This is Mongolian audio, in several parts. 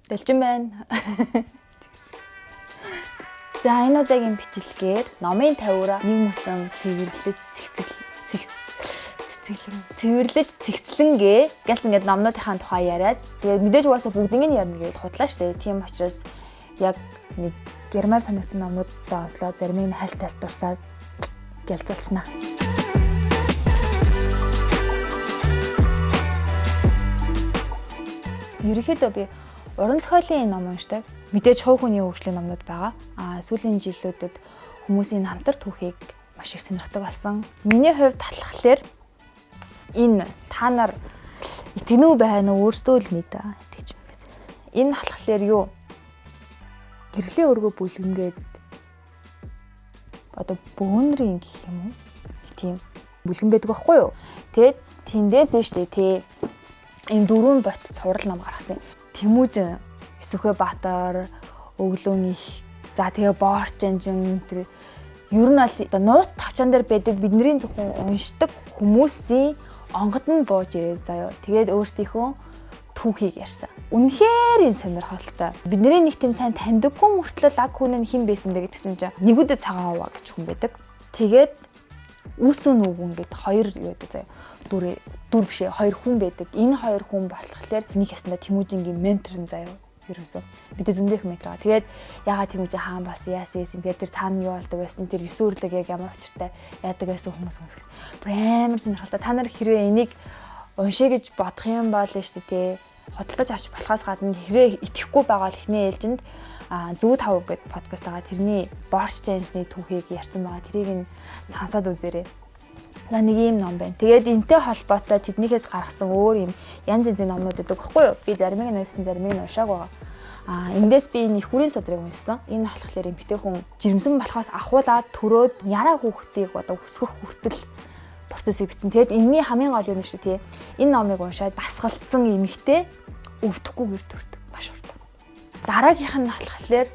Дэлжин байна. За, энэ удаагийн бичлэгээр номын тавиураа нэг мөсөн цэвэрлэж цэгцлэн цэвэрлэж цэгцлэнгээ гэсэн ингээд номнуудынхаа тухай яриад, тэгээд мэдээж угаасаа бүгднийг нь ярина гэж худлаа штэ. Тийм учраас яг нэг гермаар санагдсан номнуудаа онцлоо, заримыг нь хальт хальт дурсаад гялцуулчихна. Ерөнхийдөө би уран зохиолын ном уншдаг. Мэдээж хувь хүний хөгжлийн номнууд байгаа. Аа, сүүлийн жилүүдэд хүмүүсийн хамтар түүхийг маш их сонирхдаг болсон. Миний хувьд талхлаар энэ та нар итгэнүү байна уу, өөрсдөө л мэдээ итгэж мэд. Энэ халахлаар юу? Гэрлийн өргөө бүлгэнгээд одоо бөөнрийн гэх юм уу? Тийм бүлгэн байдаг байхгүй юу? Тэгээд тэндээс нь штэ тий ийм дөрвөн бот цуврал ном гаргасан. Тэмүүжин, Эсвхэ Баатар, Өглөөн их, за тэгээ Боорч анжин, тэр ер нь бол одоо нууц тавчаан дээр байдаг бидний зөвхөн уншдаг хүмүүсийн онгод нь бууж ирээд заяо. Тэгээд өөрсдийнхөө түүхийг ярьсан. Үнэхээр энэ сонирхолтой. Бидний нэг тийм сайн таньдаггүй мөртлөө лаг хүн нь хэн байсан бэ гэдгсэн чинь нэгүдэ цагаан уваа гэж хүн байдаг. Тэгээд үүсэн нүгүн гэд хоёр юу гэдэг заяа. Дүр дүр биш ээ, хоёр хүн байдаг. Энэ хоёр хүн болохоор нэг ясандаа Тэмүүжингийн ментор нь заяа. Ерөөсөө. Бид зөндөх ментор байгаа. Тэгээд ягаад Тэмүүжин хаан бас яасан яасан. Тэгээд тэр цаана юу болдог байсан. Тэр 9 үрлэг яг ямар учиртай яадаг байсан хүмүүс хүмүүс. Бүр амар сонирхолтой. Та нар хэрвээ энийг уншия гэж бодох юм бол шүү дээ тий. Худалдаж авч болохоос гадна хэрвээ итгэхгүй байгаа бол эхний ээлжинд зүү тав гэдэг подкаст байгаа. Тэрний борч жанжны түүхийг ярьсан байгаа. Тэрийг нь сонсоод үзээрэй. За, нэг ийм ном байна. Тэгээд энтэй холбоотой тэднийхээс гаргасан өөр юм янз янзын номнууд байдаг байхгүй юу? Би заримыг нь уншсан, заримыг нь уншааг байгаа. Аа, эндээс би энэ их хүрийн судрыг уншсан. Энэ болохоор эмэгтэй хүн жирэмсэн болохоос ахуулаад төрөөд яраа хүүхдийг одоо өсгөх хүртэл процессыг бичсэн. Тэгээд энэний хамгийн гол юм нь шүү дээ. Энэ номыг уншаад дасгалтсан эмэгтэй өвдөхгүй гэр төрдөг маш урт. Дараагийнх нь болохоор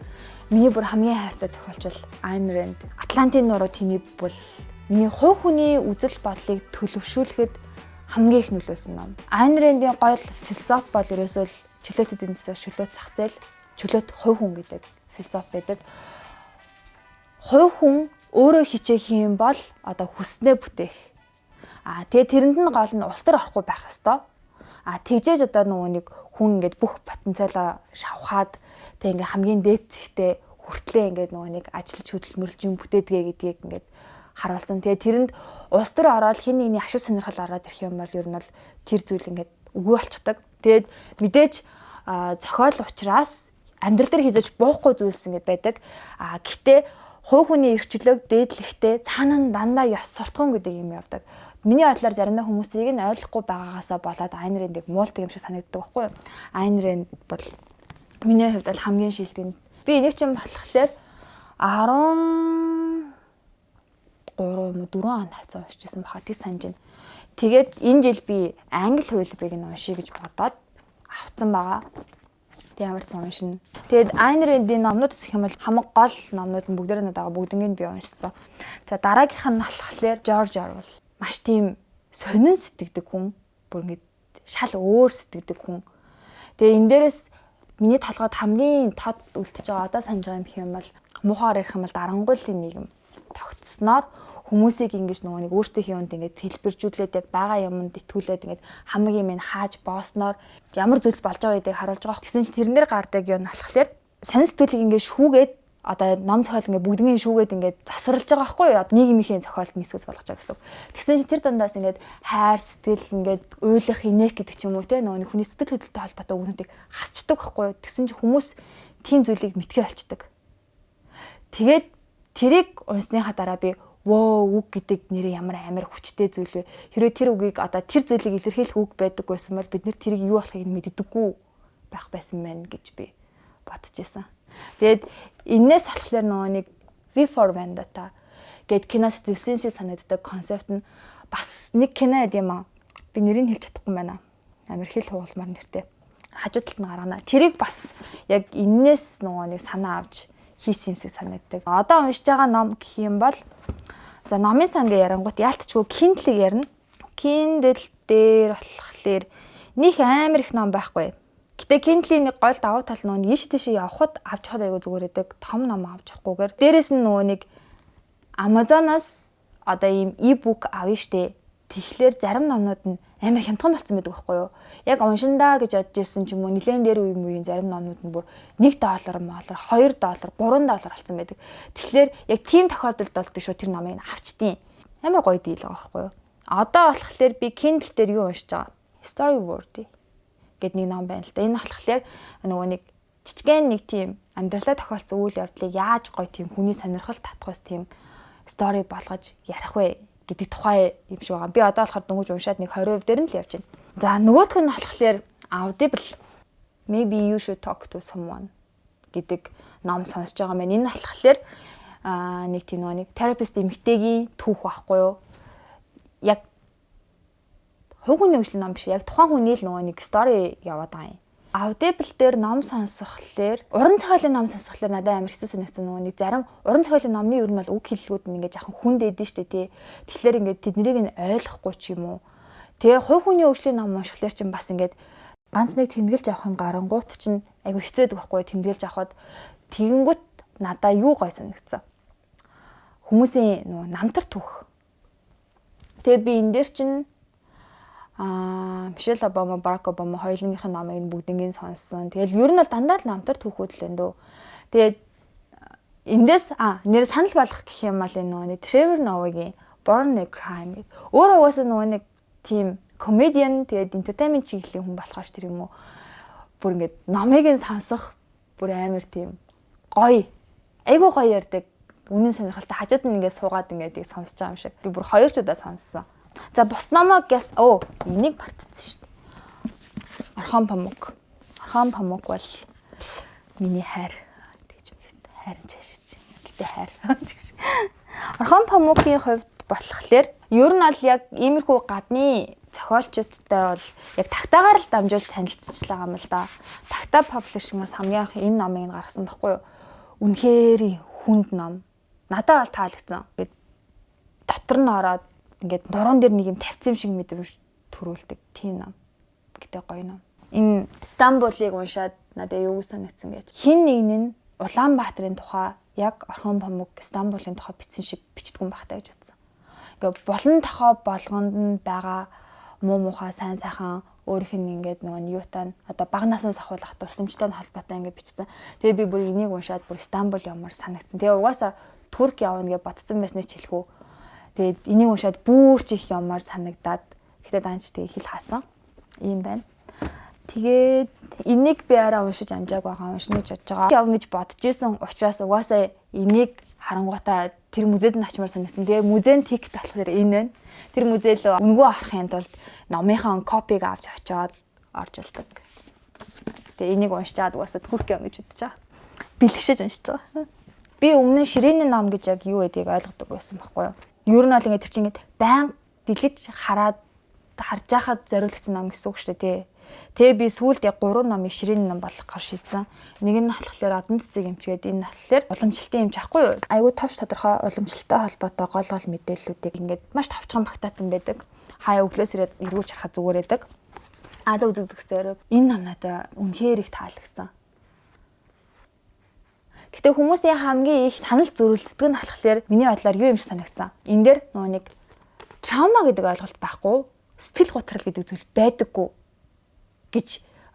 миний бүр хамгийн хайртай зохиолч бол Ayn Rand. Атлантын нуруу тэний бол миний хувь хүний үзэл бодлыг төлөвшүүлэхэд хамгийн их нөлөөлсөн ном. Ayn Rand-ийн гол философи бол ерөөсөө л чөлөөт эдийн засаг, чөлөөт зах зээл, чөлөөт хувь хүн гэдэг философи байдаг. Хувь хүн өөрөө хичээх юм бол одоо хүснээ бүтээх. Аа, тэгээ тэрэнд нь гол нь улс төр орохгүй байх ёстой. Аа, тэгжээж одоо нөгөө нэг хүн ингээд бүх потенциалаа шавхаад тэг ингээд хамгийн дээд зэгтээ хүртлээ ингээд нөгөө нэг ажиллаж хөдөлмөрлж юм бүтээдгээ гэдгийг ингээд харуулсан. Тэгээ тэрэнд улс төр ороод хин нэгний ашиг сонирхол ороод ирэх юм бол ер нь бол тэр зүйл ингээд үгүй болчихдог. Тэгээд мэдээж зохиол учраас амьдрал дээр хийзэж буухгүй зүйлс ингээд байдаг. А гэтээ хувь хүний эрх чөлөөг дээдлэхдээ цаана нь дандаа ёс суртахуун гэдэг юм явдаг. Миний бодлоор заримдаа хүмүүс тэрийг нь ойлгохгүй байгаагаасаа болоод Ayn Rand-ыг муулдаг юм шиг санагддаг байхгүй юу? Ayn Rand бол миний хувьд бол хамгийн шилдэг. Би энийг чинь болохоор 13 юм уу 4 он хавцаа уншижсэн баха, тэг санаж байна. Тэгээд энэ жил би англи хувилбарыг нь уншия гэж бодоод авцсан байгаа. Тэг ямар ч сан уншина. Тэгээд Ayn Rand-ийн номнууд гэх юм бол хамаг гол номнууд нь бүгдээрээ надад байгаа. Бүгднийг би уншсан. За, дараагийнх нь болохоор George Orwell. Маш тийм сонин сэтгэдэг хүн. Бүр ингэж шал өөр сэтгэдэг хүн. Тэгээ энэ дээрээс миний толгойд хамгийн тод үлдэж байгаа, одоо санаж байгаа юм хэх юм бол, муухаар ярих юм бол дарангуйлын нийгэм тогтсноор хүмүүсийг ингэж нөгөө нэг өөрсдийнхээ юунд ингэж хэлбэржүүлээд, яг байгаа юмд итгүүлээд, ингэж хамаг юм хааж боосноор ямар зүйлс болж байгаа гэдгийг харуулж байгаа. Тэгсэн чинь тэрэн дээр гардаг юм болохоор сонин сэтгүүлийг ингэж шүүгээд, одоо ном зохиол ингээ бүгднийг шүүгээд ингээд засварлаж байгаа байхгүй юу? Нийгмийнхээ зохиолд нисгээс болгож байгаа гэсэн. Тэгсэн чинь тэр дундаас ингээд хайр, сэтгэл, ингээд уйлах, инээх гэдэг ч юм уу те, нөгөө хүний сэтгэл хөдлөлтөй холбоотой үгнүүдийг хасчдаг байхгүй юу? Тэгсэн чинь хүмүүс тийм зүйлийг мэдхээ болчдөг. Тэгээд тэрийг унсныхаа дараа би воо, үг гэдэг нэрээ ямар амар хүчтэй зүйл вэ? Хэрвээ тэр үгийг, одоо тэр зүйлийг илэрхийлэх үг байдаг байсан бол бид нэр тэрийг юу болохыг нь мэддэггүй байх байсан байна гэж би бодож исэн. Тэгээд энээс болохоор нөгөө нэг V for Vendetta гээд кино сэтгэлсэн шиг санагддаг концепт нь бас нэг кино байд юм аа. Би нэрийг хэлж чадахгүй байна. Амар хэл хугалмаар нэртэй. Хажуу талд нь гаргана. Тэрийг бас яг энээс нөгөө нэг санаа авч хийсэн юм шиг санагддаг. Одоо уншиж байгаа ном гэх юм бол, за, номын сан гэ ярангуут яалтчгүй Kindle-ийг ярина. Kindle дээр болохоор них амар их ном байхгүй. Гэтэ Kindle-ийн нэг гол давуу тал нөгөө нэг ийш тийш явхад авч явахад айгүй зүгээр байдаг. Том ном авч явахгүйгээр. Дээрээс нь нөгөө нэг Amazon-оос одоо ийм e-book авна штэ. Тэгэхээр зарим номнууд нь амар хямдхан болсон байдаг байхгүй юу? Яг уншиндаа гэж бодож исэн ч юм уу, нэлээд дээр үе үеийн зарим номнууд нь бүр 1 доллар, молор, 2 доллар, 3 доллар болсон байдаг. Тэгэхээр яг тийм тохиолдолд бол би шууд тэр номыг авчдیں۔ Амар гоё deal байгаа байхгүй юу? Одоо болохоор би Kindle дээр юу уншиж байгаа? Storyworthy гэд нэг ном байна л да. Энэ болохоор нөгөө нэг жижигэн нэг тийм амьдралаа тохиолдсон үйл явдлыг яаж гоё тийм хүний сонирхол татах тийм story болгож ярих вэ гэдэг тухай юм шиг байгаа. Би одоо болохоор дөнгөж уншаад нэг 20% дээр нь л явж байна. За, нөгөөх нь болохоор Audible "Maybe you should talk to someone" гэдэг ном сонсож байгаа юм байна. Энэ болохоор нэг тийм нөгөө нэг therapist эмэгтэйгийн түүх байхгүй юу? Яг хувь хүний хөгжлийн ном биш. Яг тухайн хүний л нөгөө нэг story яваад байгаа юм. Audible дээр ном сонсохлоор, уран зохиолын ном сонсохлоор надад амар хэцүү санагдсан. Нөгөө нэг зарим уран зохиолын номны ер нь бол үг хэллэгүүд нь ингээд жаахан хүнд эдэн штэ, тий. Тэгэхээр ингээд тэднийг нь ойлгохгүй ч юм уу. Тэгээ хувь хүний хөгжлийн ном уншихлаар чинь бас ингээд ганц нэг тэмдэглэж авах юм гарангуут чинь айгу хэцүү байдаг байхгүй, тэмдэглэж авахад. Тэгэнгүүт надаа юу гой санагдсан. Хүмүүсийн нөгөө намтар түүх. Тэгээ би энэ дээр чинь Мишель Обама, Барак Обама хоёулынх нь номыг бүгднийг сонссон. Тэгэл ер нь бол дандаа л намтар түүхүүд л энэ дөө. Тэгээд эндээс нэр санал болгох гэх юм бол энэ нөгөө нэг Trevor Noah-гийн Born a Crime гэдэг. Өөрөө угаасаа нөгөө нэг тийм comedian, тэгээд entertainment чиглэлийн хүн болохоор тэр юм уу, бүр ингээд номыг нь сонсох бүр амар тийм гоё. Айгуу гоё ярьдаг. Үнэн сонирхолтой, хажууд нь ингээд суугаад ингээд сонсож байгаа юм шиг. Би бүр хоёр ч удаа сонссон. За, бус номоо гэс оо энийг мартчихсан шүү дээ. Орхон Памук. Орхон Памук бол миний хайр тэгж мэт хайр нь чашиж. Гэтэ хайр. Орхон Памукийн хувьд болохоор ер нь бол яг иймэрхүү гадны зохиолчдтой бол яг тагтаагаар л дамжуулж танилцчихлаа юм л да. Тагтаа Publishing-аас хамгийн анх энэ номыг нь гаргасан байхгүй юу? Үнэхээр хүнд ном. Надад бол таалагдсан. Ингээд дотор нь ороод ингээд нуруунд дээр нэг юм тавьсан юм шиг мэдрэмж төрүүлдэг тийм ном. Гэтэ гоё ном. Энэ Стамбулыг уншаад надад юу санагдсан гэж. Хин нэг нь Улаанбаатарын тухай яг Орхон Памук Стамбулын тухай бичсэн шиг бичдэг юм багтаа гэж бодсон. Ингээ булан тохоо болгонд нь байгаа муу мухай, сайн сайхан, өөрийнх нь ингээд нөгөө нь юутай одоо бага наснаас ахуулах дурсамжтай нь холбоотой ингээд бичсэн. Тэгээ би бүр энийг уншаад бүр Стамбул явмаар санагдсан. Тэгээ угаасаа Турк явна гэж бодсон байсныг ч хэлэхүү. Тэгээд энийг уншаад бүр ч их явмаар санагдаад, гэтээ даанч тэгээ хэл хаацсан. Ийм байна. Тэгээд энийг би арай уншиж амжааг байгаа, уншина гэж бодож байгаа. Явна гэж бодож исэн учраас угаасаа энийг харангуйтаа тэр музейд нь очимоор санагдсан. Тэгээ музейн ticket болохоор энэ байна. Тэр музей рүү үнэгүй орохын тулд номынхаа copy г авч очиод орж болдог. Тэгээ энийг уншичаад угаасаа Турк явна гэж бодож байгаа. Бэлгшээж уншиж байгаа. Би өмнө нь ширээний ном гэж яг юу гэдгийг ойлгодог байсан байхгүй юу? Ер нь бол ингээд тэр чинь ингээд байн дэлгэж хараад харж байхад зориулагдсан ном гэсэн үг шүү дээ, тий. Тэгээ би сүүлд яг гурван номыг ширээний ном болгохоор шийдсэн. Нэг нь болохоор "Одан цэцэг эмчгээд", энэ болохоор "Уламжлалтын эмч" ахгүй юу? Айгуу товч тодорхой уламжлалтай холбоотой гол гол мэдээллүүдийг ингээд маш товчхон багтаацсан байдаг. Хаяа өглөөс ирээд эргүүлж харахад зүгээр байдаг. Ада үзэгдэх зориг. Энэ ном надад үнэхээр их таалагдсан. Гэтэ хүмүүсийн хамгийн их санал зөрүүлдэг нь болохоор миний бодлоор юу юм шиг санагдсан. Энэ дээр нөгөө нэг trauma гэдэг ойлголт байхгүй, сэтгэл гутрал гэдэг зүйл байдаггүй гэж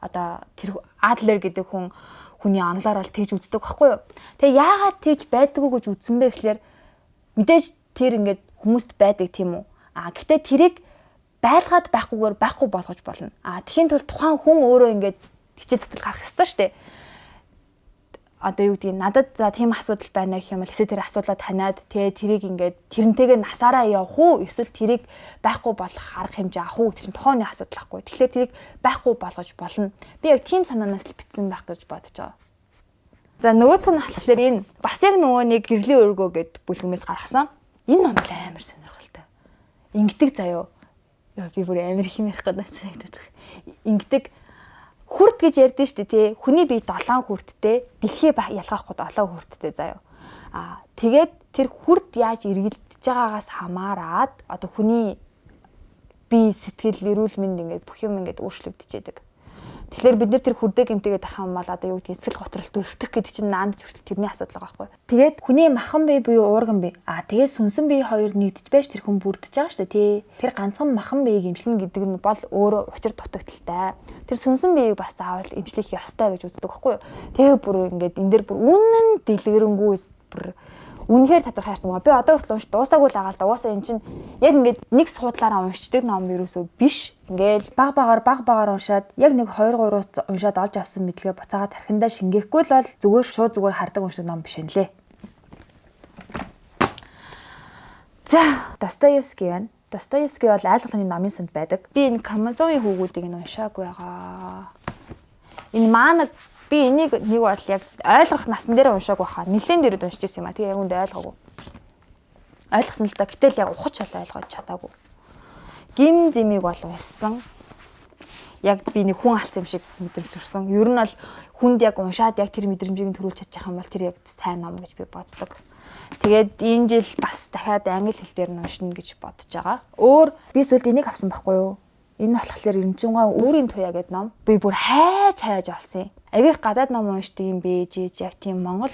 одоо тэр Адлер гэдэг хүн хүний онолоор бол тэгж үздэг байхгүй юу. Тэгээ яагаад тэгж байдаггүй гэж үзсэн бэ гэхлээр мэдээж тэр ингээд хүмүүст байдаг, тийм үү. А гэтээ тэрийг байлгаад байхгүйгээр байхгүй болгож болно. А тэгэхин тулд тухайн хүн өөрөө ингээд хичээл зүтгэл гарах ёстой шүү дээ. Одоо юу гэдгийг, надад за тийм асуудал байна гэх юм бол эсвэл тэр асуудлаа таниад, тэгээ тэрийг ингээд тэрнтэйгээ насаараа явах уу, эсвэл тэрийг байхгүй болох арга хэмжээ авах уу гэдэг чинь тухайн асуудал байхгүй. Тэгэхээр тэрийг байхгүй болгож болно. Би яг тийм санаанаас л бичсэн байх гэж бодож байгаа. За, нөгөөх нь болохоор энэ бас яг нөгөө нэг "Гэрлийн өргөө" гэд бүлгэмээс гаргасан. Энэ ном л амар сонирхолтой. Ингэдэг заяо. Яа, би бүр амар их юм ярих гэдэг санагдаад байна. Ингэдэг, хүрд гэж ярьдэн шүү дээ, тий. Хүний бие 7 хүрдтэй, дэлхий ялгаахгүй 7 хүрдтэй заяо. Аа, тэгээд тэр хүрд яаж эргэлдэж байгаагаас хамаарат одоо хүний бие, сэтгэл, эрүүл мэнд, ингээд бүх юм ингээд өөрчлөгдөж яадаг. Тэгэхээр бид нэр тэр хүрдэг гэмтэйгээд ах юм бол одоо юу гэдгийг сэтгэл готролт өртөх гэдэг чинь наанд хүртэл тэрний асуудал байгаа байхгүй. Тэгээд хүний махан бие буюу уурган бие. Аа тэгээд сүнсэн бие хоёр нэгдэж байж тэр хүн бүрдэж байгаа шүү дээ тий. Тэр ганцхан махан биеийг эмчлэн гэдэг нь бол өөрөө учир дутагдaltaй. Тэр сүнсэн биеийг бас заавал эмчлэх ёстой гэж үздэг байхгүй юу. Тэгээ бүр ингээд энэ дэр бүр үнэн дэлгэрэнгүй бүр үнэхээр тодорхой харсан байгаа. Би одоо хүртэл унш дуусаагүй л байгаа л да. Угаасаа эн чинь яг ингээд нэг суудлаараа уншдаг ном ерөөсөө биш. Ингээл баг багаар уншаад яг нэг 2 3 уншаад олж авсан мэдлэгээ буцаагаад тархиндаа шингээхгүй л бол зүгээр шууд зүгээр хардаг уншдаг ном биш юм лээ. За, Достоевский байна. Достоевский бол айл болгоны номын санд байдаг. Би энэ Карамазовын хүүгүүдийг нь уншаагүй байгаа. Энэ Маанаг би энийг нэг бол яг ойлгох насан дээр уншааг баха. Нилээн дээрэд уншиж ирсэн юм а. Тэгээ яг үндэ ойлгоогүй. Ойлгосон л да. Гэтэл яг ухаж бол ойлгож чадаагүй. Гим зэмийг бол уншсан. Яг би нэг хүн алдсан юм шиг мэдрэмж төрсөн. Ер нь бол хүнд яг уншаад яг тэр мэдрэмжийг нь төрүүлж чадчих юм бол тэр яг сайн ном гэж би боддог. Тэгээд энэ жил бас дахиад англи хэл дээр нь уншина гэж бодож байгаа. Өөр би сүүлд энийг авсан байхгүй юу? Энэ болохоор Эренчингаа өөрийн туяа гэдэг ном. Би бүр хайж хайж олсон юм. Агих гадаад ном уншдаг юм бэ жиж яг тийм Монгол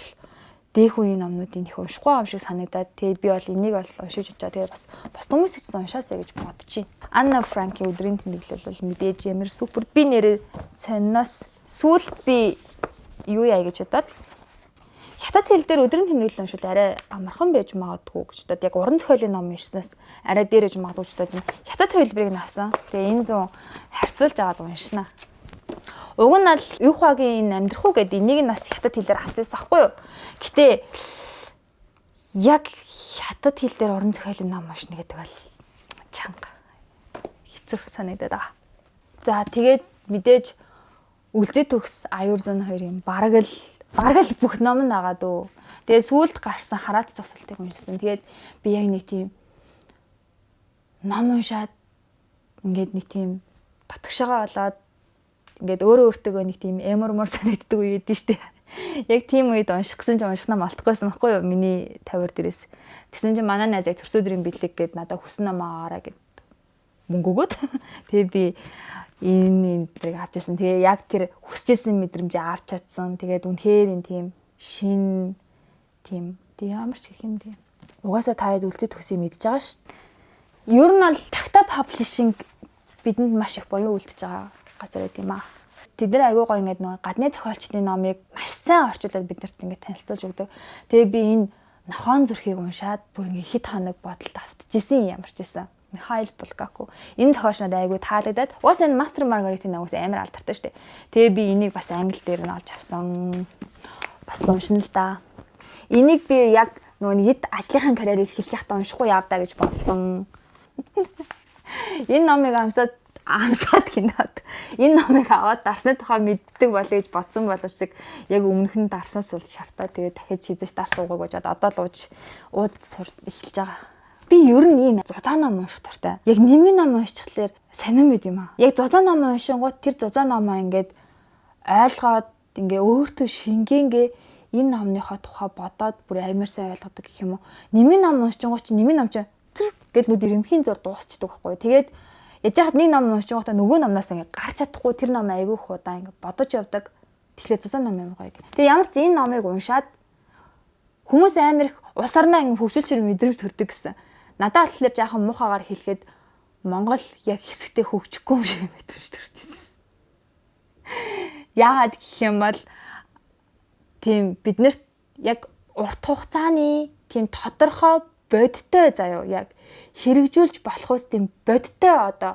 дэх үеийн номнуудыг их уншихгүй юм шиг санагдаад тэгээд би бол энийг бол уншиж очоо. Тэгээд бас бус хүмүүс ч гэсэн уншаасай гэж бодож байна. Анна Франкийн өдрийн тэмдэглэл бол мэдээж ямар супер. Би нэрээ сонноос сүүлд би юу яа гэж бодоод хятад хэл дээр өдрийн тэмдэглэл уншвал арай амархан байж магадгүй гэж бодоод яг уран зохиолын ном уншсанаас арай дээр байж магадгүй гэж бодоод хятад хувилбарыг нь авсан. Тэгээ энэ зүүн харьцуулж аваад уншина. Уг нь аль Юхуагийн энэ амьдрах уу гэдэг энийг нь бас хятад хэлээр авчихсан аахгүй юу? Гэтэ яг хятад хэл дээр уран зохиолын ном уншина гэдэг бол чанга хэцүү санагдаад байгаа. За тэгээд мэдээж Үлзий төгс Аюур зан хоёрын бараг л бүх ном нь агаад өө. Тэгээд сүүлд гарсан хараат зогсолтыг уншсан. Тэгээд би яг нэг тийм ном уншаад ингээд нэг тийм татгшаага болоод ингээд өөрөө өөртөөгөө нэг тийм эмормор санагддаг үе өгдөн штэ. Яг тийм үед унших гэсэн чинь унших ном олдохгүйсэн байхгүй юу? Миний тавиур дээрээс. Тэгсэн чинь манай найз яг төрсөдрийн бэлэг гээд надад хүссэн ном аваарай гэд мөнгө өгөөд. Тэгээ би энэ эдрийг авч ирсэн. Тэгээ яг тэр хүсэжсэн мэдрэмжээ авч чадсан. Тэгээд үнэхээр энэ тийм шин тийм тэг ямар ч гэх юм тийм. Угаасаа та хэд үлзий төсийг мэдж байгаа шүү дээ. Ер нь бол Такта Publishing бидэнд маш их буян үлдэж байгаа газар байд юм аа. Тэд нэр айгүй гоё ингээд нөгөө гадны зохиолчдын номыг маш сайн орчуулад биднэрт ингээд танилцуулж өгдөг. Тэгээ би энэ Нохон зүрхийг уншаад бүр ингээд хэд хоног бодолд автчихсэн ямар ч байсан. Михаил Булгаков. Энэ зохиолч надад айгүй таалагдаад. Угаасаа энэ Мастер Маргаритын нагаас амар алдартай шүү дээ. Тэгээ би энийг бас англи дээр нь олж авсан. Бас л уншина л да. Энийг би яг нөгөө нэг эд ажлынхаа карьерийг эхэлж байхдаа уншихгүй явдаа гэж бодсон. Энэ номыг амсаад гинад. Энэ номыг аваад дарсны тухай мэддэг болъё гэж бодсон боловч яг өмнөх нь дарснаас болж шартаа. Тэгээ дахиж хизэж дарс уугааг гэж одоо л ууж сур эхэлж байгаа. Би ер нь ийм зузаан ном унших дуртай. Яг нэмгэн ном уншчихлаар сонирн байд юм аа. Яг зузаан ном уншингууд тэр зузаан номоо ингээд ойлгоод ингээ өөртөө шингээнгээ энэ номныхоо тухай бодоод бүр амар сайн ойлгодог гэх юм уу. Нэмгэн ном уншингууд чи нэмгэн ном чи тэр гэл нүд ирэмхийн зур дуусчдаг байхгүй. Тэгээд яж хаад нэг ном уншингуудаа нөгөө номноос ингээ гарч чадахгүй тэр ном айгүй их удаа ингээ бодож явдаг. Тэгэхээр зузаан ном амар гоё. Тэгээ ямар ч энэ номыг уншаад хүмүүс амар их улс орноо ингээ хөгжүүлж мэдрэмж төрдөг гэсэн. Надад болохоор жаахан муухагаар хэлэхэд Монгол яг хэсэгтээ хөгжихгүй юм шиг мэдрэмж төрж ирсэн. Яагаад гэх юм бол тийм биднэрт яг урт хугацааны тийм тодорхой бодиттой заяо яг хэрэгжүүлж болохоос тийм бодиттой одоо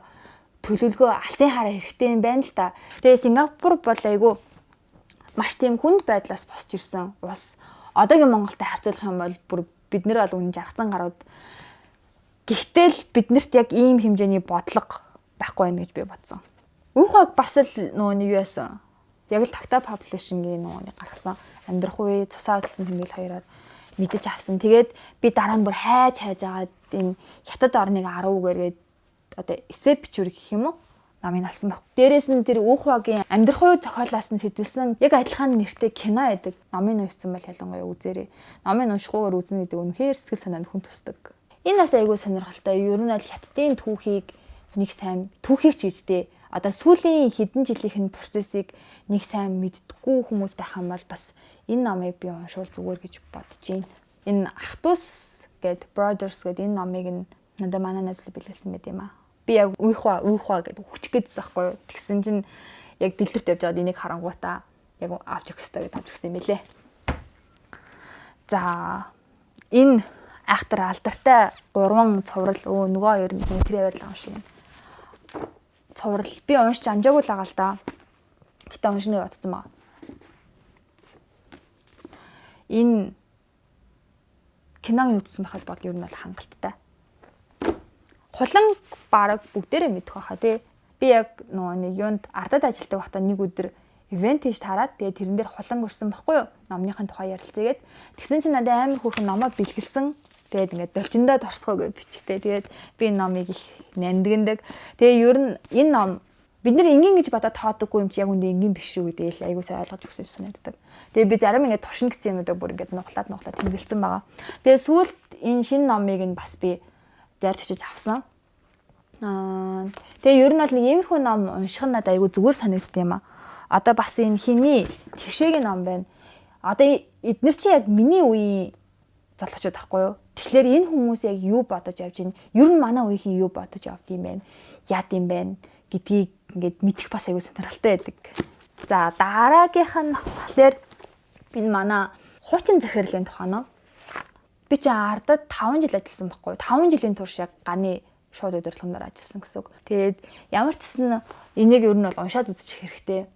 төлөвлөгөө алсын хараа хэрэгтэй юм байна л да. Тэгээ Сингапур бол айгүй маш тийм хүнд байдлаас босч ирсэн улс. Одоогийн Монголтой харьцуулах юм бол бүр бид нэр бол үнэн жаргацсан гарууд. Гэхдээ л биднэрт яг ийм хэмжээний бодлого байхгүй байх гэж би бодсон. Үхаг бас л нөгөө нэг юу яасан. Яг л Такта Publishing-ийн нөгөө нэг гаргасан амьдрах үе, цусаа хөдөлсөн тэмдэглэл хоёроор мэдэж авсан. Тэгээд би дараа нь бүр хайж агаад энэ хятад орныг 10 гэргээд одоо эсэ бичвэр гэх юм уу? Намыг олсон баг. Дээрээс нь тэр Үхвагийн амьдрах үе зохиолоос нь сэтэлсэн яг адилхан нэртэй кино байдаг. Номыг уншсан бол ялангуяа үзээрэй. Номыг уншихгүйгээр үзнэ гэдэг үнэхээр сэтгэл санаанд хүн төсдөг. Энэ бас айгүй сонирхолтой. Ер нь аль хятадын түүхийг нэг сайн түүхийг ч гэжтэй. Одоо сүүлийн хэдэн жилийнх нь процессыг нэг сайн мэддэггүй хүмүүс байх юм бол бас энэ номыг би уншвал зүгээр гэж бодож байна. Энэ ах дүүс гээд Brothers гээд энэ номыг нь надад манай найз бэлгэлсэн байт юм аа. Би яг уйх ба уйх ба гэд өгчих гээдсэн байхгүй юу. Тэгсэн чинь яг дэлгэрт явж байгаад энийг харангуйтаа яг авч өгөх ёстой гэд авч өгсөн юм билэ. За, энэ айхтар алдартай 3 цуврал нөгөө хоёр нь тэр байрлал юм шиг. Цуврал би уншиж амжаагүй л байгаа л да. Гэтэ уншина гэж бодсон байгаа. Энэ киног үзсэн байхад бол ер нь бол хангалттай. Хулан бараг бүгдээрээ мэдэх байхаа тий. Би яг нөгөө нэг юунд ардад ажилтдаг байхдаа нэг өдөр ивент хийж тараад тэгээ тэрэн дээр хулан өрсөн баггүй юу? Номныхын тухай ярилцээгээд тэгсэн чинь надад амар хөөрхөн номоо бэлгэлсэн. Тэгээд ингээд долчиндоо торсгоо гэж бичгтээ. Тэгээд би энэ номыг их нандиндаг. Тэгээ ер нь энэ ном бид нэр энгийн гэж бодоод тоодоггүй юм чи яг үндэ энгийн биш шүү гэдэг л айгуу сайн ойлгож өгсөн юм санагддаг. Тэгээ би зарим ингээд туршин гэсэн юмудаа бүр ингээд нуглаад тэмдэглэсэн байгаа. Тэгээ сүүлд энэ шинэ номыг нь бас би зорж очиж авсан. Тэгээ ер нь бол нэг иймэрхүү ном унших нь надад айгуу зүгээр санагддаг юм аа. Одоо бас энэ хиний тэгшээгийн ном байна. Одоо эднэр чи яг миний үеийн залуучууд байхгүй юу? Тэгэхээр энэ хүмүүс яг юу бодож явж байна? Ер нь манай үеийнхэн юу бодож явд юм бэ? Яад юм бэ гэдгийг ингээд мэдэх бас аягүй сонирхолтой байдаг. За, дараагийнх нь болохоор энэ манай хуучин захирлын тухай ном. Би чи ардад 5 жил ажилласан байхгүй юу? 5 жилийн турш яг ганы шууд удирдлагын ажилласан гэсэн үг. Тэгээд ямар ч гэсэн энийг ер нь бол уншаад үзчих хэрэгтэй.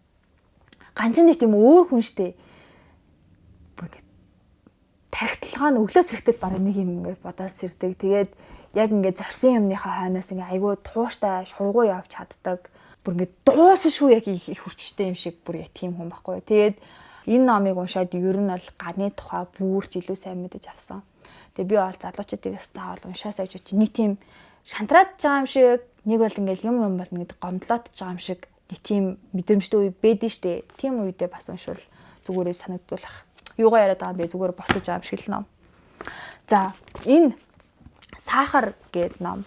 Ганчин нэг тийм өөр хүн штэ. Бүр ингээд тархиталгаа нь өглөө сэрэхтэл бараг нэг юм ингээд бодоод сэрдэг. Тэгээд яг ингээд зорсон юмныхаа хойноос ингээд айгүй тууштай шургуу явж чаддаг. Бүр ингээд дуусан шүү яг их хүчтэй юм шиг бүр яг тийм хүн байхгүй. Тэгээд энэ номыг уншаад ер нь бол ганы тухай бүрч илүү сайн мэдэж авсан. Тэгээ би бол залуучуудыг бас заавал уншаасаа гэж бодчих. Нэг тийм шантраад байгаа юм шиг, нэг бол ингээд юм бол ингээд гомдлоод байгаа юм шиг нэг тийм мэдрэмжтэй үе бэдэн штэ. Тийм үедээ бас уншвал зүгээрээ санагдуулах. Юугаа яриад байгаа юм бэ? Зүгээр босгож байгаа юм шиг л ном. За, энэ сахар гээд ном.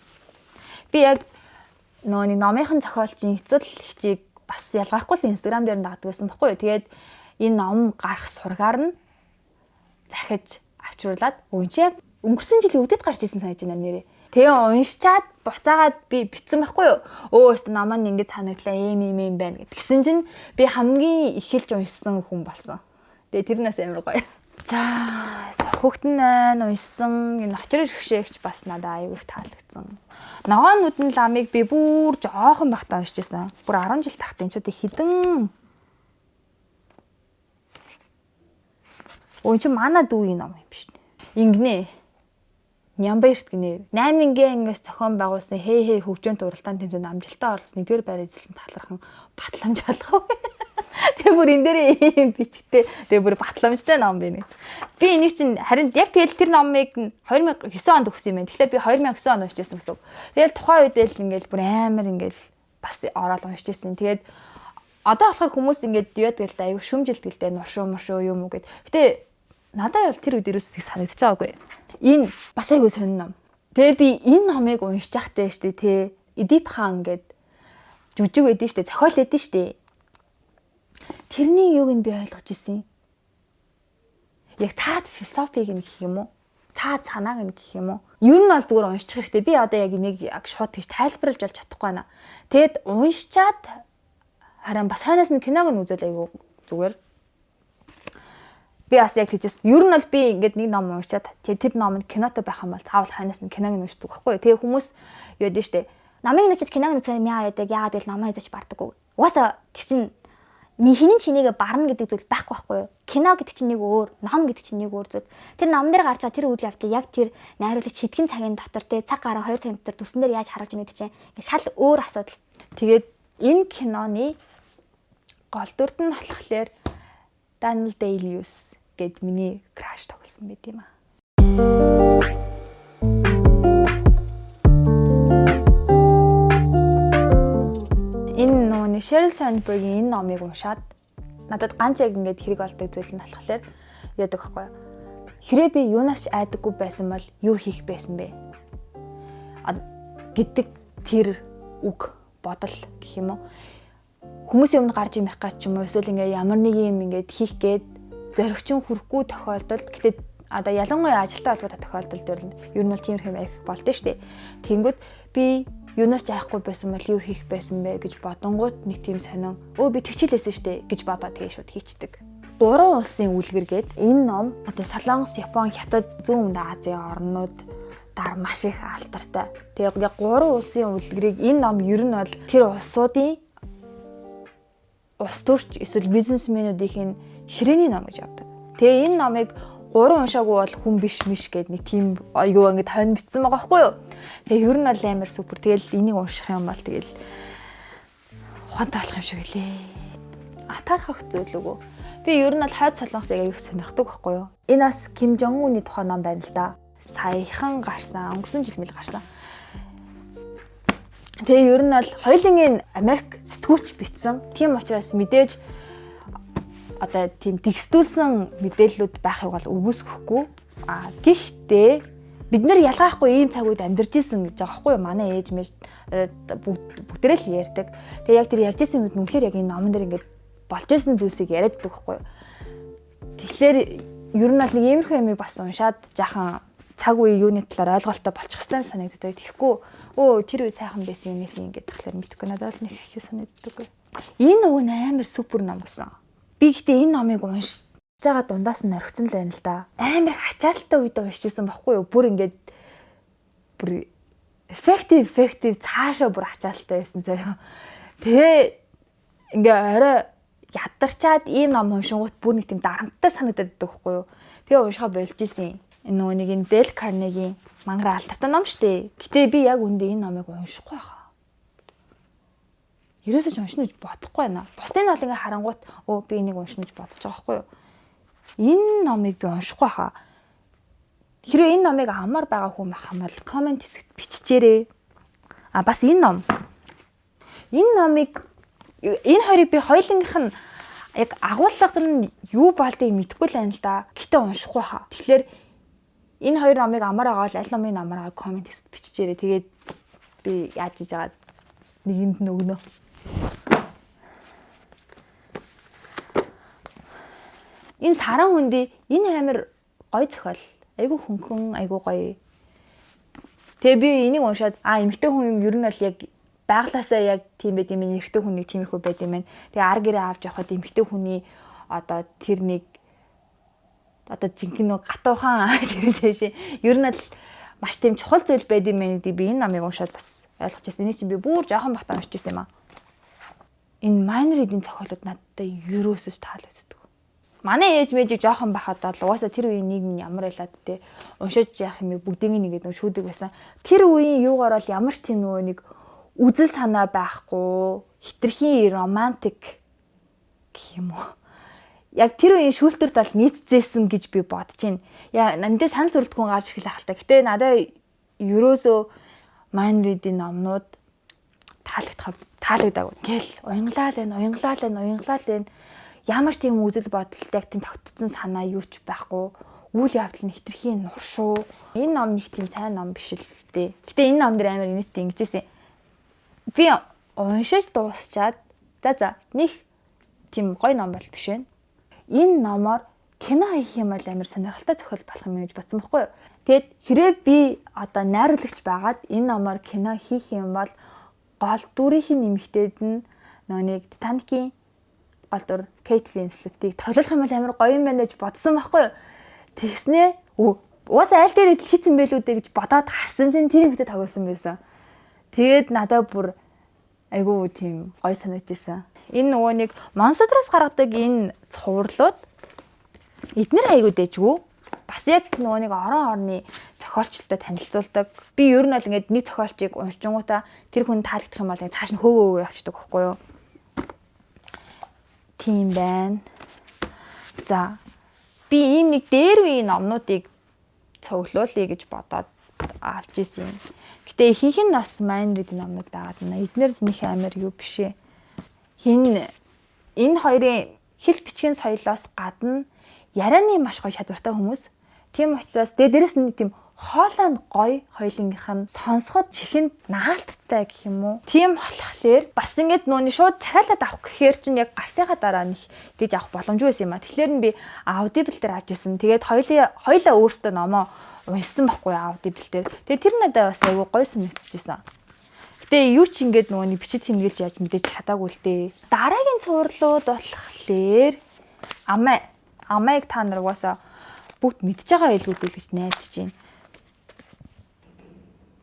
Би яг нөгөө нэг номынхан зохиолчийн эцэл хчийг бас ялгаахгүй л Instagram дээр нь дагдаг байсан баггүй юу. Тэгээд энэ ном гарах сургаар нь захиж авчруулад өн чи яг өнгөрсөн жилийн үдэд гарч исэн санаж байна нэрээ. Тэгээ уншичаад буцаагаад би битсэн байхгүй юу? Өө өстө намаа нь ингэж санагдлаа ийм ийм юм байна гэд. Тэгсэн чинь би хамгийн эхэлж уншсан хүн болсон. Тэгээ тэр нас амар гоё. За, сурхүгтэн маань уншсан энэ очрол шгшээгч бас надад аягүй их таалагдсан. Ногоон нүдэн ламыг би бүр жоохон байхдаа уншиж байсан. Бүр 10 жил тахт энэ ч одоо хэдэн Өө чи манай дүүгийн ном юм биш. Ингэнэ. Нямбайрт гинэ. 8 гийн ангиас зохион байгуулсан хей хей хөгжөөнт уралдаан тэмцээнд амжилттай оролцсон 1-р байр эзэлсэн талархан батламж алгав. Тэгээ бүр энэ дээр ийм бичгтэй. Тэгээ бүр батламжтай ном байна. Би энийг чинь харин яг тэгэл тэр номыг 2009 онд өгсөн юм байна. Тэгэхээр би 2009 онд уншижсэн гэсэн үг. Тэгэл тухайн үед л ингээл бүр амар ингээл бас ороод уншижсэн. Тэгээд одоо болохоор хүмүүс ингээд яадаг л да айгу шүмжилдэг л дээ нуршуу муршуу юм уу гэд. Гэтэ надад бол тэр үед ерөөсөө тэг санагдаж байгаагүй. Энэ бас айгу сонин ном. Тэгээ би энэ номыг уншиж байхдаа штэ тэ Эдип хаан гэд жүжиг байдэн штэ зохиол байдэн штэ. Тэрний юуг нь би ойлгож исэн. Яг цаад философиг нь гэх юм уу? Цаад санааг нь гэх юм уу? Ер нь бол зүгээр уншчих хэрэгтэй. Би одоо яг энийг яг шууд тэгж тайлбарлаж болж чадахгүй байна. Тэгэд уншичаад харин бас хойноос нь киног нь үзэл айгу зүгээр. Би бас яг тэгжээс ер нь бол би ингээд нэг ном уншичаад тэгээ тэр ном нь кинотой байх юм бол заавал хойноос нь киног нь уншдаг байхгүй юу. Тэгээ хүмүүс юу гэдэг штэ. Номыг нүчид киног үзэхээр мяа яадаг. Яагаад гэвэл номоо эзэж бардаггүй. Угаасаа тэр чинь хинэн чинийгээ барна гэдэг зүйл байхгүй байхгүй юу. Кино гэдэг чинь нэг өөр, ном гэдэг чинь нэг өөр зүйл. Тэр ном дээр гарч байгаа тэр үйл явдлыг яг тэр найруулагч хэдхэн цагийн дотор те цаг гараа 2 цагийн дотор дүрсэн дээр яаж харуулж ийнэ гэдэг чинь ингээд шал өөр асуудал. Тэгээд энэ киноны гол дүрд нь болохоор Daniel Day-Lewis гэд миний краш тоглосон байт юм аа. Энэ нөгөө Sheryl Sandberg-ийн энэ номыг уншаад надад ганц яг ингээд хэрэг олдог зүйл нь болохоор яадаг байхгүй юу? Хэрэг би юунаас ч айдаггүй байсан бол юу хийх байсан бэ? Гэдэг тэр үг бодол гэх юм уу. Хүмүүсийн өмнө гарч ирэх гэж ч юм уу эсвэл ингээ ямар нэг юм ингээд хийх гээд зоригчин хүрэхгүй тохиолдолд гэтээ одоо ялангуяа ажилтай холбоотой тохиолдолд ер нь бол тиймэрхүү юм айх болдсон шүү дээ. Тэнгүүд би юунаас ч айхгүй байсан бол юу хийх байсан бэ гэж бодонгууд нэг тийм сонин өө би тэгчилээсэн шүү дээ гэж бодоод тэгээ шууд хийчдэг. Гурван улсын үлгэр гээд энэ ном одоо Солонгос, Япон, Хятад, Зүүн Өмнөд Азийн орнууд даар маш их алдартай. Тэгээ ингээ гурван улсын үлгэрийг энэ ном ер нь бол тэр улсуудын улс төрч эсвэл бизнесмэнүүдийн ширээний ном гэж явдаг. Тэгээ энэ номыг гурван уншаагүй бол хүн биш миш гэд нэг тийм юу ингэ тойн битсэн байгаа байхгүй юу. Тэгээ ер нь бол амар супер. Тэгэл энийг унших юм бол тэгэл ухаантай болох юм шиг лээ. Атаархах зүйл үгүй. Би ер нь бол хойд солонгосыг аюух сонирхдаг байхгүй юу. Энэ бас Ким Жон Уны тухай ном байна л да. Саяхан гарсан, өнгөрсөн жил мэл гарсан. Тэгээ ер нь бол хоёулангийн Америк сэтгүүлч битсэн. Тийм учраас мэдээж одоо тийм тэгсдүүлсэн мэдээллүүд байхыг бол үгүйсгэхгүй. А гэхдээ бид нэр ялгаахгүй ийм цаг үед амьдарч исэн гэж байгаа байхгүй юу? Манай ээж мэж бүгдээрээ л ярьдаг. Тэгээ яг тэр ярьж исэн үед үнэхээр яг энэ номон дээр ингээд болж исэн зүйлсийг яриад байдаг байхгүй юу? Тэгэхээр ер нь бол нэг иймэрхүү юмыг бас уншаад жаахан цаг үе юуны талаар ойлголттой болчих хэрэгтэй юм санагддаг. Тэгэхгүй өө тэр үе сайхан байсан юм эсэн ингээд тахлаар мэдэхгүй надад л нэг их санагддаг. Энэ уг нь амар супер ном гэсэн. Би гэхдээ энэ номыг уншиж байгаа дундаас нь орхисон л байна л да. Амар их ачаалттай үед уншиж исэн байхгүй юу? Бүр ингээд бүр effective цаашаа бүр ачаалттай байсан заяа. Тэгээ ингээ орой ядарчаад ийм ном уншингууд бүр нэг тийм дарамттай санагдаад байдаг байхгүй юу? Тэгээ уншихаа болж исэн. Энэ нөгөө нэг энэ Dale Carnegie мангар алдартай ном штэ. Гэтэ би яг үндэ энэ номыг уншихгүй байхаа. Ерөөсөө ч уншина гэж бодохгүй байна. Бусдын нь бол ингээ харангуут өө би энийг уншина гэж бодож байгаа байхгүй юу? Энэ номыг би уншихгүй хаа. Хэрвээ энэ номыг авмаар байгаа хүн байх юм бол коммент хэсэгт биччихээрэй. А бас энэ ном. Энэ номыг энэ хоёрыг би хоёулангийнх нь яг агуулга нь юу болдгийг мэдэхгүй л байна л да. Гэтэ уншихгүй хаа. Тэгэхээр энэ хоёр номыг авмаар байгаа бол аль номыг авмаар байгаа коммент хэсэгт биччихээрэй. Тэгээд би яаж иж байгаа нэгэнд нь өгнө. Энэ саран хүндий энэ амар гоё зохиол. Айгу хөнгөн, айгу гоё. Тэгээ би энийг уншаад эмэгтэй хүн юм ер нь бол яг байглаасаа яг тийм байд юм, эрэгтэй хүн нэг тиймэрхүү байд юм байна. Тэгээ ар гэрээ авч явхад эмэгтэй хүний одоо тэр нэг одоо жинхэнэ нэг гатуухан тэр чийшээ. Ер нь бол маш тийм чухал зүйл байд юм байна гэдгийг би энэ номыг уншаад бас ойлгож ирсэн. Энийг чинь би бүр жоохон бахтаа уншиж ирсэн юм аа. Энэ Minor Read-ийн зохиолууд надад ерөөсөж таалагддаг. Манай ээж мэжийг жоохон байхад бол угаасаа тэр үеийн нийгэм нь ямар байлаад те уншиж яах юм бэ бүгдийг нэгээд шүүдэг байсан. Тэр үеийн юугаар бол ямар ч тийм нөгөө нэг үзэл санаа байхгүй, хитрхийн романтик гэх юм уу. Яг тэр үеийн шүүлтүрт бол нийцсэн гэж би бодож байна. Яа намдээ санал зөрөлдөхөн гарч ирэх л та. Гэтэ надад ерөөсөө Minor Read-ийн номнууд таалагдаагүй. Гэл уянгалаа л байна, уянгалаа л байна, уянгалаа л байна. Ямар ч тийм үзэл бодолтой яг тийм тогтцсон санаа юу ч байхгүй. Үйл явдал нь хитрхийн нуршуу. Энэ ном нэг тийм сайн ном биш л дээ. Гэтэ энэ ном дэр амар инээдтэй ингэжсэн. Би уншиж дуусчаад за нэг тийм гоё ном бол биш байна. Энэ номоор кино хийх юм бол амар сонирхолтой зохиол болох юм гэж бодсон байхгүй юу? Тэгэд хэрвээ би одоо найруулагч байгаад энэ номоор кино хийх юм бол гол дүрийнх нь эмэгтэйд нь нөгөө нэг Титаникийн гол дүр Кейт Винслетийг тоглох юм бол амар гоё юм байна гэж бодсон байхгүй юу? Тэгснээ угаасаа аль дээр идэл хийцэн байлүү дээ гэж бодоод харсан чинь тэр эмэгтэй тоглосон байсан. Тэгээд надад бүр айгүй тийм гоё санагдчихсан. Энэ нөгөө нэг Монсодроос гаргадаг энэ цувралууд эднэр айгүй дэжгүй. Бас яг нөгөө нэг орон орны зохиолчлолтой танилцуулдаг. Би ер нь бол ингээд нэг зохиолчийг уншингуудаа тэр хүн таалагдах юм бол ингээд цааш нь хөөгөө явчихдаг байхгүй юу? Тийм байна. За би ийм нэг дээр үеийн номнуудыг цуглуулъя гэж бодоод авч исэн юм. Гэтэ ихэнх нь бас Minor Read номнууд байгаад байна. Эднэр нэг амар юу биш ээ. Хин энэ хоёрын хэл бичгийн соёлоос гадна ярианы маш гоё чадвартай хүмүүс. Тийм учраас тэгээ дээрэс нь тийм Хоолой нь гоё, хоёулынгийнх нь сонсоход чихэнд наалтцтай гэх юм уу. Тийм болохоор бас ингээд нууны шууд захиалаад авах гэхээр чинь яг гарсныхаа дараа нэг тэгж авах боломжгүй байсан юм а. Тэгэхээр нь би Audible дээр авч ирсэн. Тэгээд хоёулаа өөрсдөө номоо уншсан байхгүй Audible дээр. Тэгээд тэр надад бас айгүй гоё санагдчихсан. Гэтэ юу ч ингээд нөгөө нэг бичиж тэмдэглэж яаж мэдээж чадаагүй л дээ. Дараагийн цувралууд болохоор Амай. Амайг та нар угаасаа бүгд мэдж байгаа байлгүй дээ гэж найдаж байна.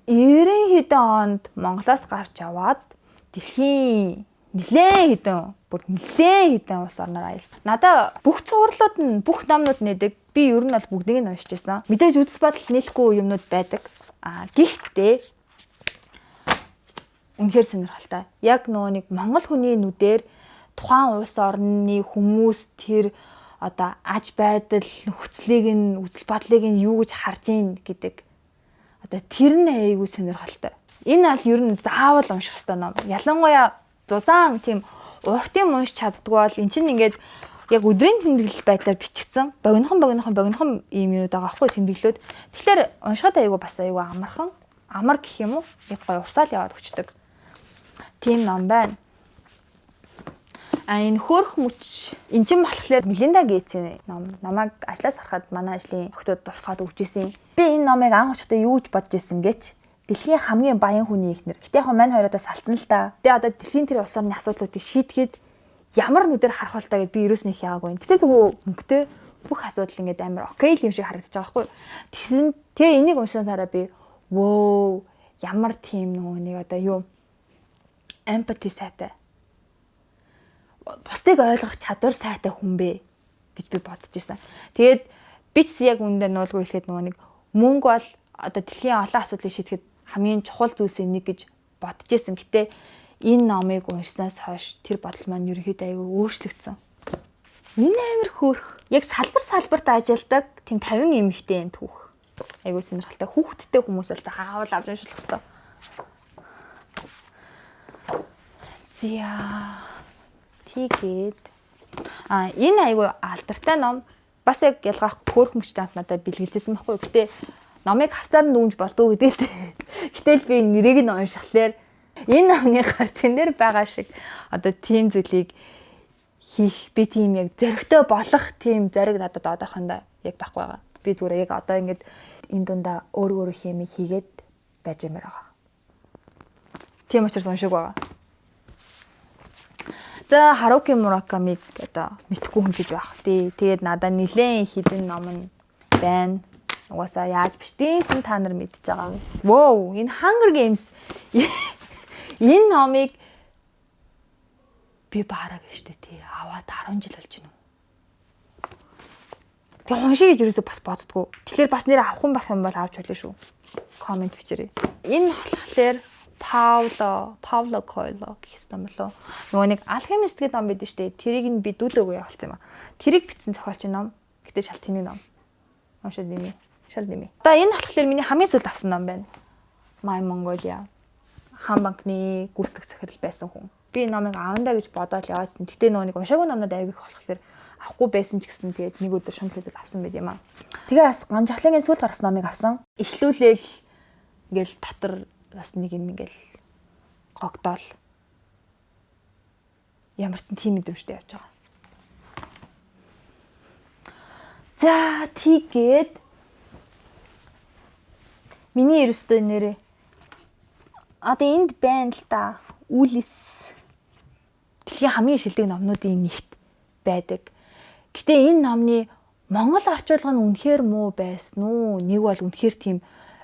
90 хэдэн онд Монголоос гарч яваад дэлхийн нилээн хэдэн бүр нилээн хэдэн улс орноор аялсан. Надаа бүх цувралууд нь бүх номнууд нэдэг. Би ер нь бол бүгдийг нь уншиж байсан. Мэдээж үзэл бодол нийлэхгүй юмнууд байдаг. А гэхдээ үнэхээр сонирхолтой. Яг нөгөө нэг монгол хүний нүдээр тухайн улс орны хүмүүс тэр одоо аж байдал нөхцөлийг нь үзэл бодлыг нь юу гэж харж ийн гэдэг. Одоо тэр нь айгүй сонирхолтой. Энэ аль ер нь заавал унших ёстой ном. Ялангуяа зузаан тийм урт юм уншиж чаддгүй бол эн чинь ингээд яг өдрийн тэмдэглэл байдлаар бичигдсэн богинохон ийм юмуд байгаа байхгүй тэмдэглэлүүд. Тэгэхээр уншихад айгүй бас айгүй амархан, амар гэх юм уу? Яг гоё урсаал яваад өчтдөг. Тийм ном байна. А энэ хөөрх мөч эн чинь болохоор Мелинда Гейтсийн ном. Намайг ажлаас гарахад манай ажлын охтууд дурсгаад өгч ирсэн. Би энэ номыг анх уншихдаа юу гэж бодож ирсэн гэж дэлхийн хамгийн баян хүний эхнэр. Гэтэ яг мань хоёроо салцсан л та. Тэгээ одоо дэлхийн тэр улс орны асуудлуудыг шийдэхэд ямар нүдээр харах вэ та гэд би ерөөс нь их яагүй. Гэтэ тэгвэл мөнгөтэй бүх асуудал ингээд амар окей л юм шиг харагдаж байгаа байхгүй. Тэгсэн тэгээ энийг уншсанаараа би вөө ямар тийм нөгөө нэг одоо юу empathy сайтай. Бусдыг ойлгох чадвар сайтай хүн бэ гэж би бодож исэн. Тэгээд би ч яг үүндээ нуулгүй хэлэхэд нөгөө нэг мөнгө бол одоо дэлхийн олон асуудлыг шийдэхэд хамгийн чухал зүйлсийн нэг гэж бодож исэн. Гэтэ энэ номыг уншсанаас хойш тэр бодол маань ерөнхийдөө айгүй өөрчлөгдсөн. Энэ амар хөөрх. Яг салбар салбарт ажилладаг тийм 50 эмэгтэй энэ түүх. Айгүй сонирхолтой. Хүүхэдтэй хүмүүс бол заавал авч унших хэрэгтэй. Зя. Тэгээд энэ айгүй алдартай ном. Бас яг ялгаах хөөрх мөчтэй хамт надад бэлгэлжсэн байхгүй. Гэтэ номыг хавцаар нь дүнж болдгоо гэдэг л. Гэтэл би нэрийг нь уншихлаар энэ номны гарчин дээр байгаа шиг одоо тийм зүйлийг хийх би тийм яг зоригтой болох тийм зориг надад одоохондоо яг байхгүй байгаа. Би зүгээр яг одоо ингэж энэ дундаа өөр өөр хэмиг хийгээд байж юмар байгаа. Тийм учраас уншиг байгаа. За Харуки Муракамиг одоо мэдхгүй хүн чиж байх тий. Тэгээд надад нилээн хідэн ном нь байна. Угаасаа яаж бичдیں ч та нар мэдж байгаа. Воо, энэ Hunger Games энэ номыг би баараг штэ тий. Аваад 10 жил болж байна уу? Тэгээ уншия гэж юусоо бас боддгоо. Тэгэхээр бас нэр авах юм байх юм бол авч болно шүү. Коммент бичээрэй. Энэ болохоор Пауло Койло гэх юм болоо. Нөгөө нэг Алхимист гэдэг ном байдаг штэ. Тэрийг нь би дүүдөөгүй явуулсан юм а. Тэрийг бичсэн зохиолчийн ном. Гэтэ шал тэний ном. Уншаад нэмээ. Шал нэмээ. Одоо энэ болохоор миний хамгийн сүүлд авсан ном байна. My Mongolia. Хаан банкны гүйцэтгэх захирал байсан хүн. Би энэ номыг авандаа гэж бодоод яваадсэн. Гэтэ нөгөө нэг уншаагүй номнууд аяг их болохоор авахгүй байсан ч гэсэн тэгээд нэг өдөр шунал хэдэл авсан байт юм аа. Тэгээ бас Ганжахлын сүүл гарсан номыг авсан. Эхлүүлээл ингээл дотор бас нэг юм ингээл гогдоол. Ямар ч тийм мэдрэмжтэй явж байгаа. За тэгээд миний ерөөсөө нэрээ одоо энд байна л да. Үлис дэлхийн хамгийн шилдэг номнуудын нэгт байдаг. Гэтэ энэ номны монгол орчуулга нь үнэхээр муу байсан уу? Нэг бол үнэхээр тийм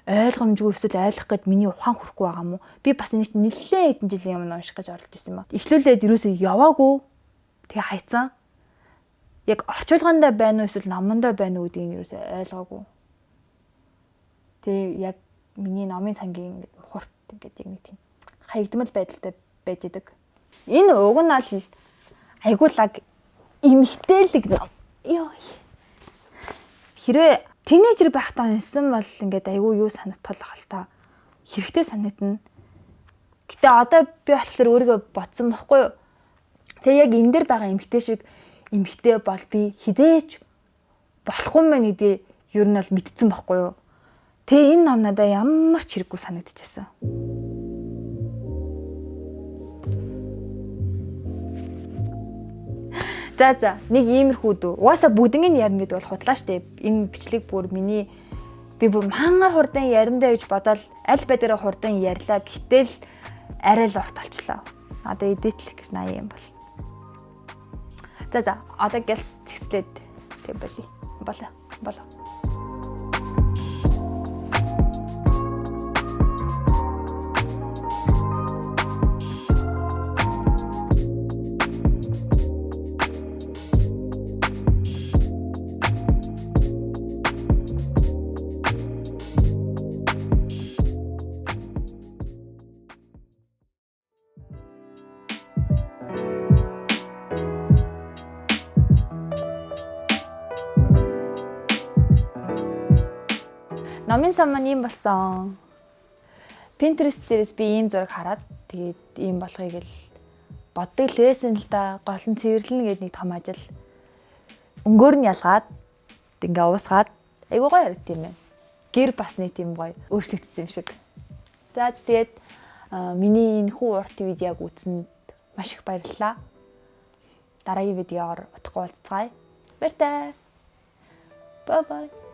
ойлгомжгүй эсвэл ойлгох гээд миний ухаан хүрэхгүй байгаа юм уу? Би бас нэг нэлээд хэдэн жилийн өмнө унших гэж оролдож исэн юм а. Эхлүүлээд ерөөсөө яваагүй. Тэгээ хайцсан. Яг орчуулгандаа байна уу эсвэл номондоо байна уу гэдгийг ерөөсөө ойлгоогүй. Тэгээ яг миний номын сангийн ингээд мухарт ингээд яг нэг тийм хаягдмал байдалтай байж идэг. Энэ уг нь аль айгуу лаг эмгтээлэг ном. Йой. Хэрвээ тинейжер байхдаа уншсан бол ингээд айгүй юу санагдтал ах л та. Хэрэгтэй санагдана. Гэтэ одоо би болохоор өөрийгөө бодсон бохгүй юу? Тэгээ яг энэ дээр байгаа эмгтээ шиг эмгтээ бол би хизээч болохгүй мэн гэдгийг ер нь бол мэдсэн бохгүй юу? Тэгээ энэ ном надад ямар ч хэрэггүй санагдчихсан. За нэг иймэрхүү дүү. Угаасаа бүгднийг нь ярина гэдэг бол худлаа штэ. Энэ бичлэг бүр миний би бүр мангар хурдан ярина гэж бодоод аль байдраа хурдан ярьлаа. Гэтэл арай л урт болчлоо. Одоо эдитлэх гэж 80 юм бол. За одоо гэлс цэгцлээд тэг болий. Болоо. Номын сан маань ийм болсон. Pinterest дээрээс би ийм зураг хараад тэгээд ийм болохыг л боддог л байсан л да. Гол нь цэвэрлэнэ гэдэг нэг том ажил. Өнгөөр нь ялгаад ингээ уусгаад айгуу гоё харагдсан юм байна. Гэр бас нэг тийм гоё өөрчлөгдсөн юм шиг. За тэгээд миний энэ хүү урт видеог үзсэнд маш их баярлалаа. Дараагийн видеоор утгагүй уулзцгаая. Баяртай. Bye bye.